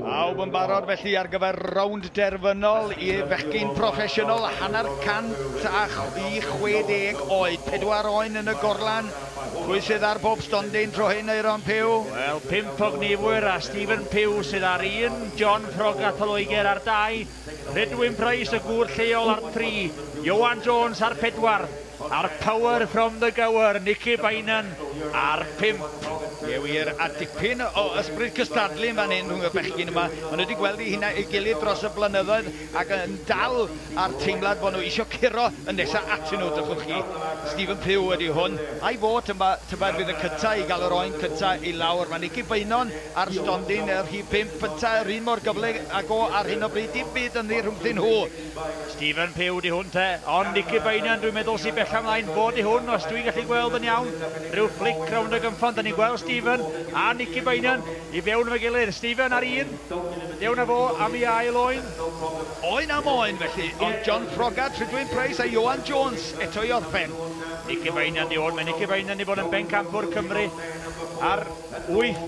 Pawb yn barod felly ar gyfer rownd derfynol i fechgyn proffesiynol 50 i 60 oed. 4 oen yn y gorlan. Pwy sydd ar bob stondin tro hyn, Eiron Pugh? Wel, 5 o gneifwyr a Stephen Pugh sydd ar 1, John Froggatt o Loegr ar 2, Rhydwyn Price y gŵr lleol ar 3, Johan Jones ar 4, a'r Power from the Gower, Nicky Beynon ar 5. Ie wir, a dipyn o ysbryd cystadlu yn fan hyn rhwng y bechgyn yma. Maen nhw wedi gweld eu hunain ei gilydd dros y blynyddoedd ac yn dal a'r teimlad bod nhw eisiau curo y nesaf atyn nhw, dychwch chi. Stephen Pugh ydy hwn. A'i fod yma, tybed fydd y cyntaf i gael yr oen cyntaf i lawr. Mae Nicky Beynon ar stondin y rhif 5 pynta, yr un mor gyfle ag o ar hyn o bryd. Dim byd ynddi rhwngthyn nhw. Stephen Pugh di hwn te, ond Nicky Beynon dwi'n meddwl sy'n bella ymlaen fod i hwn, os dwi'n gallu gweld yn iawn. Rhyw flic rownd y gynffon, da ni'n gweld Stephen a Nicky Beynon i fewn efo'i gilydd. Stephen ar 1, dewn â fo am ei ail oen. Oen am oen felly, ond John Froggatt, Rhydwyn Price a Johan Jones eto i orffen. Nicky Beynon di hwn, mae Nicky Beynon di bod yn bencampwr Cymru ar 8,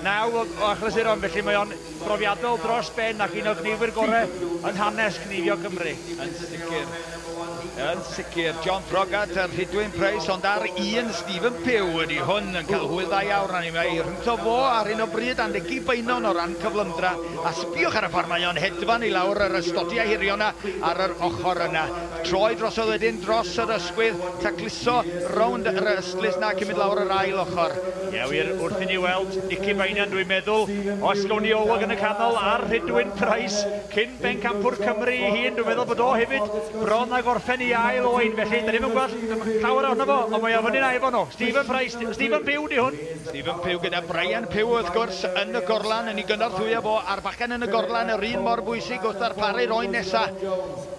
9 o achlysuron, felly mae o'n brofiadol dros ben ac un o gneifwyr gorau yn hanes cneifio Cymru. Yn sicr. Yn sicr. John Froggatt a Rhydwyn Price, ond ar 1 Stephen Pugh ydy hwn yn cael hwyl dda iawn arni. Mae rhyngtho fo ar hyn o bryd a Nicky Beynon o ran cyflymdra. A sbiwch ar y ffordd mae o'n hedfan i lawr yr ystodiau hirion ar yr ochr yna. Troi drosodd wedyn dros yr ysgwydd, tacluso rownd yr ystlys na cyn mynd lawr yr ail ochr. Ie wir, wrth i ni weld Nicky Beynon, dwi'n meddwl, os gawn ni olwg yn y canol ar Rhydwyn Price, cyn bencampwr Cymru ei hun, dwi'n meddwl bod o hefyd bron â gorffen i ail oen, felly da ni'm yn gweld llawer ohono fo, ond mae o fyny na efo nhw. Stephen Price, Stephen Pugh di hwn. Stephen Pugh gyda Brian Pugh wrth gwrs yn y gorlan yn ei gynorthwyo fo, a'r bachgen yn y gorlan yr un mor bwysig wrth ddarparu'r oen nesa.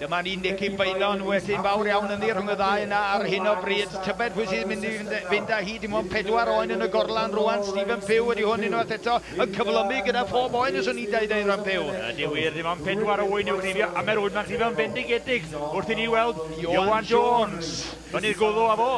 Dyma ni Nicky Beynon wedyn fawr iawn ynddi rhwng y ddau yna ar hyn o bryd. Tybed pwy sy'n mynd i fynd â hi, dim ond 4 oen yn y gorlan rwan. Stephen Pugh ydy hwn unwaith eto yn cyflymu gyda phob oen os o'n i'n deud, Eiron Pugh. Ydy wir, dim ond 4 o oen i'w gneifio, a mae'r oen ma'n cneifio'n bendigedig wrth i ni weld Johan Jones. Fyny'r gwddw â fo.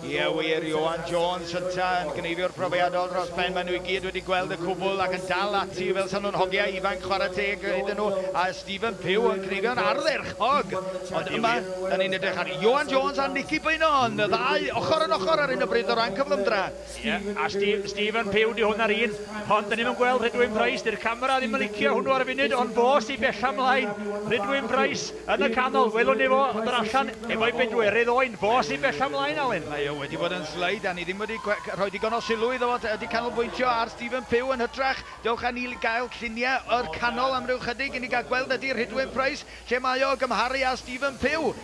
Ie wir, Johan Jones ynta yn gneifiwr profiadol dros ben. Maen nhw i gyd wedi gweld y cwbl ac yn dal ati fel sa'n nhw'n hogiau ifanc, chwarae teg iddyn nhw. A Stephen Pugh yn cneifio'n ardderchog. Ond yma, da ni'n edrych ar Johan Jones a Nicky Beynon, y ddau ochr yn ochr ar hyn o bryd o ran cyflymdra. Ie, a Stephen Pugh di hwn ar 1, ond da ni'm yn gweld Rhydwyn Price, di'r camera ddim yn licio hwnnw ar y funud, ond fo sy'n bella ymlaen. Rhydwyn Price yn y canol, welwn ni fo, yn dod allan efo'i bedwerydd oen, fo sy'n bella ymlaen, Alun. Mae o wedi bod yn sleid a ni ddim wedi rhoi digon o sylw iddo fo, wedi canolbwyntio ar Stephen Pugh yn hytrach. Dewch â ni gael lluniau o'r canol am ryw chydig i ni gael gweld ydy Rhydwyn Price, lle mae o gymharu â Stephen Pugh.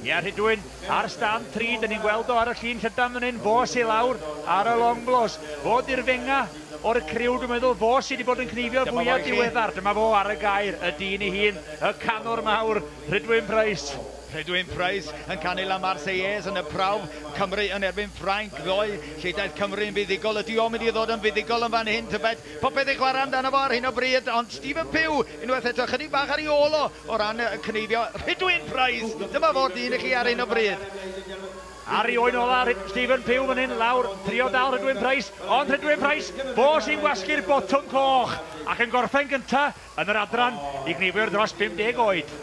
Ie, Rhydwyn ar stand 3, dyn ni'n gweld o ar y llun llydan fan hyn, fo sy'n lawr ar y long blows. Fo di'r fenga o'r criw, dwi'n meddwl, fo sydd wedi bod yn cneifio Dyma fo fwyaf i chi. Diweddar. Dyma fo ar y gair, y dyn ei hun, y canwr mawr, Rhydwyn Price. Rhydwyn Price yn canu La Marseillaise yn y prawf Cymru yn erbyn Ffrainc ddoe, lle daeth Cymru yn fuddugol. Ydy o'n mynd i ddod yn fuddugol yn fan hyn, tybed? Popeth i chwarae amdano fo ar hyn o bryd, ond Stephen Pugh unwaith eto chydig bach ar ei ôl o, o ran y cneifio. Rhydwyn Price, dyma fo'r dyn i chi ar hyn o bryd. Ar ei oen ola, Stephen Pugh fan hyn, lawr, trio dal Rhydwyn Price, ond Rhydwyn Price, fo sy'n gwasgu'r botwm coch, ac yn gorffen gynta yn yr adran i gneifwyr dros 50 oed.